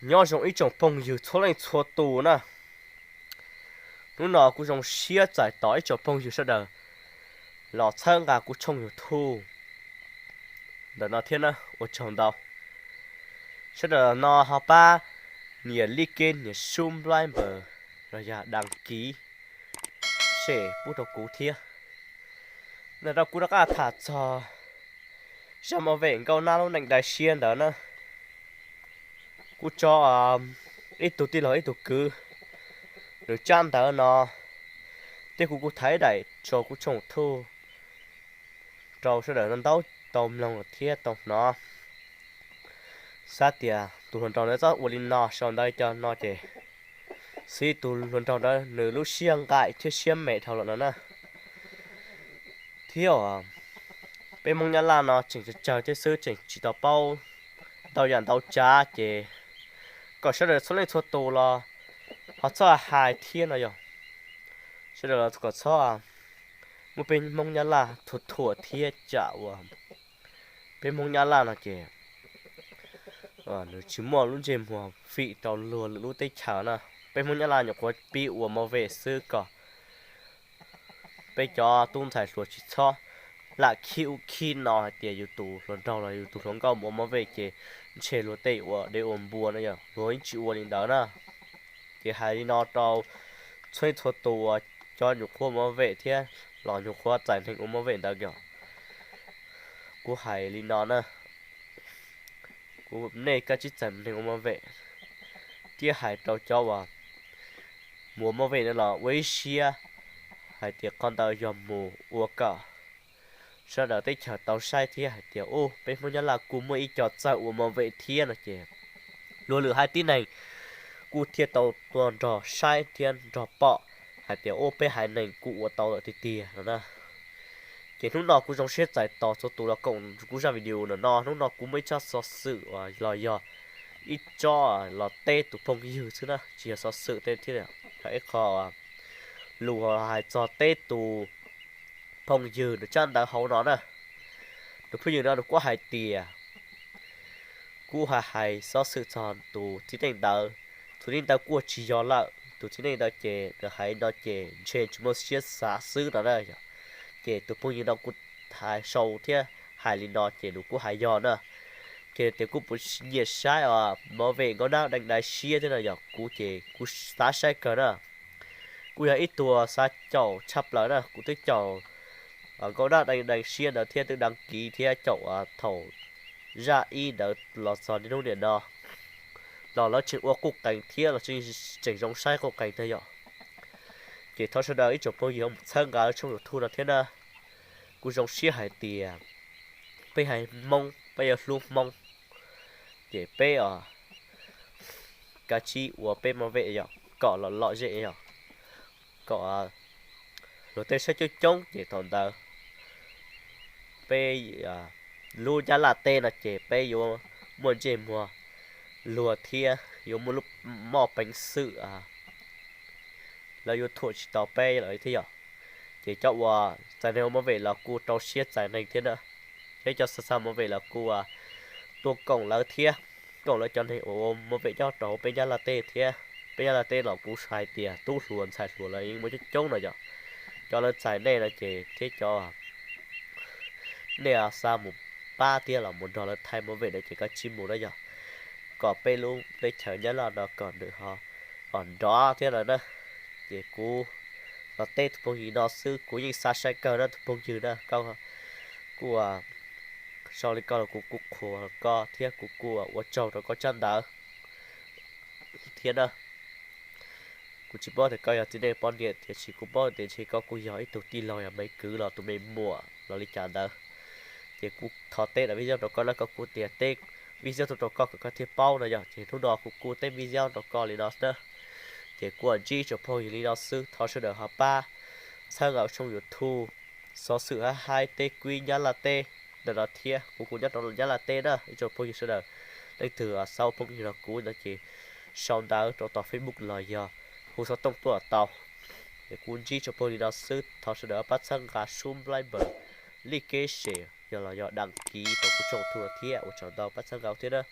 Nyob zoo ib tsoom phooj ywg txhua leej txhua tus na. Hnub no kuv zoo siab txais tos ib tsoom phooj ywg sawv daws los txhawb nqa kuv tshooj YouTube ntawm no thiab na, ua tsaug ntau. Sawv daws no ho pab nias like, nias subscribe los yog đăng ký, share pub rau kuv thiab. Ntawm no kuv rov qab tham txog zaj movie Nkauj Nab lub neej dai siab ntawd na. Kuv tso ib tug tij laug ib tug kwv nws tsab ntawv no, thiab kuv kuj thaiv daim tso kuv tshooj YouTube rau sawv daws ntau tau mloog thiab tau hnov. Xav tias tus hluas nraug ntawd txhob ua li no, sau ntawv cov no ces xwb tus hluas nraug ntawd nws lub siab nqaim thiab siab me dhau lawm no na. Thiab peb Hmoob Nyab Laj no tseem tsawg tsawg thiab xwb, tseem tsis tau paub ntau yam ntau tsav ces kom sawv daws txhua leej txhua tus los ho txhob hais thiab no yog sawv daws los kom txhob muab peb Hmoob Nyab Laj thuam thuam thiab tsam uas peb Hmoob Nyab Laj no ces nws tsis muaj lub ntsej muag fim rau luag lwm lub teb chaws na. Peb Hmoob Nyab Laj nyuam qhuav pib ua movie xwb kom peb cov tub ntxhais hluas tsis txhob lam khib ub khib no hais tias yus tus hluas nraug los yus tus hluas nkauj mus ua movie ces ntshe luag tej ua dev ua npua no yog luag yeej tsis ua li ntawd na. Ces hais li no rau txhua txhua tus uas cov nyuam qhuav ua movie thiab los nyuam qhuav txais neeg ua movie ntawd yog kuv hais li no na, kuv nej kav tsij txais neeg ua movie thiab hais rau cov uas mus ua movie no los ua ib siab hais tias qhov ntawd yog mus ua kom sawv daws teb chaws tau saib thiab hais tias ub peb Hmoob Nyab Laj kuj muaj ib co txawj ua movie thiab no ces luag lwm haiv tib neeg kuj thiaj tau tuaj nrog saib thiab nrog pom hais tias ub peb haiv neeg kuj ua tau lawm tiag tiag no na. Ces hnub no kuv zoo siab txais tos txhua tus los koom kuv zaj video no no. Hnub no kuv muaj ib tsab xov xwm los yog ib tsob los teb tus phooj ywg xwb na, tsis yog xov xwm tej thiab, yog ib qho lus hais txog teb tus phooj ywg nws tsab ntawv hauv no na. Tus phooj ywg no nws kuj hais tias kuv hais hais xov xwm txog tus txiv neej ntawd. Tus txiv neej ntawd kuj tsis yog lawm, tus txiv neej ntawd ces nws hais no ces ntshe tsis muaj siab xav xwb no na. Ces tus phooj ywg no kuj hais sau thiab hais li no ces nws kuj hais yog na. Ces tias kuv puas nyiam saib movie Nkauj Nab Deej Dai Siab thiab no yog kuv ces kuv xav saib kawg na. Kuv yog ib tug xav caum tshaj plaws na, kuv twb caum Nkauj Nab Deej Dai Siab ntawd thiab twb đăng ký thiab caum thaum zaj ib ntawd los txog niaj hnub niam no los lawv tseem ua quj qees thiab los tseem zoo saib quj qees thiab yom. Ces thov sawv daws ib tsoom phooj ywg ho mus txhawb nqa lub tshooj YouTube no thiab na. Kuv zoo siab hais tias peb haiv Hmoob peb yuav hlub Hmoob, ces peb kav tsij ua peb movie yom, kom los lom zem yom, kom luag tej saib coob coob ces thaum ntawd peb lub Nyab Laj teb no ces peb yuav muaj ntsej muag luag thiab yuav muaj lub moj peev xwm lawv yuav thuam tsis tau peb lawm thiab yom. Ces cov uas txais neeg ua movie los kuj rau siab txais neeg thiab na, thiab cov xav xa movie los kuj tuaj koom lawv thiab, koom lawv cov neeg uas ua movie nyob rau hauv peb Nyab Laj teb thiab. Peb Nyab Laj teb los kuv hais tias tub hluas ntxhais hluas lawv yeej muaj coob coob no yom. Cov lawv txais nej no ces thiab cov nej xa mus pab thiab los mus nrog lawv thaij movie no ces kav tsij mus na yom, kom peb lub teb chaws Nyab Laj no kom nws ho nrov thiab lawm na. Ces kuv los teb tus phooj ywg no xwb, kuv yeej xa saib kawg na tus phooj ywg na, koj kuj sau li koj los kuv kuj qhuas koj thiab kuv kuj ua tsaug rau koj tsab ntawv thiab na. Kuv tsis paub tias koj yog txiv neej poj niam tiam sis kuv paub tias ntshe koj kuj yog ib tug tij laug yog me kwv los tus me muam los li cas ntawd. Ces kuv thov teb daim video rau koj na, koj kuj tias teb video tuaj rau koj kom koj thiaj paub no yog. Ces hnub no kuv kuj teb video rau koj li no na. Ces kuv ntsib tsoom phooj ywg li no xwb, thov sawv daws ho pab txhawb nqa tshooj YouTube xov xwm hab haib teb kwb Nyab Laj teb ntawm no thiab. Kuv kuj nyob rau Nyab Laj teb na, ib tsoom phooj ywg sawv daws leej twg xav ua phooj ywg nrog kuv no ces sau ntawv rau tom Facebook los yog hu xov tooj tuaj tau. Es kuv ntsib tsoom phooj ywg li no xwb, thov sawv daws pab txhawb nqa subscribe, like, share yog los yog đăng ký rau kuv tshooj YouTube no thiab, ua tsaug ntau pab txhawb nqa thiab na.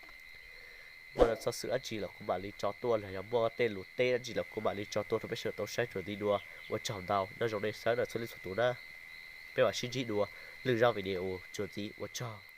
muaj txoj xwm dab tsi los kuv mam li tso tuaj, los yog muaj tej lus teb dab tsi los kuv mam li tso tuaj rau peb sawv daws tau saib txuas ntxiv dua. Ua tsaug ntau, nyob zoo nej sawv daws txhua leej txhua tus na. Peb mam sib ntsib dua lwm zaj video txuas ntxiv, ua tsaug.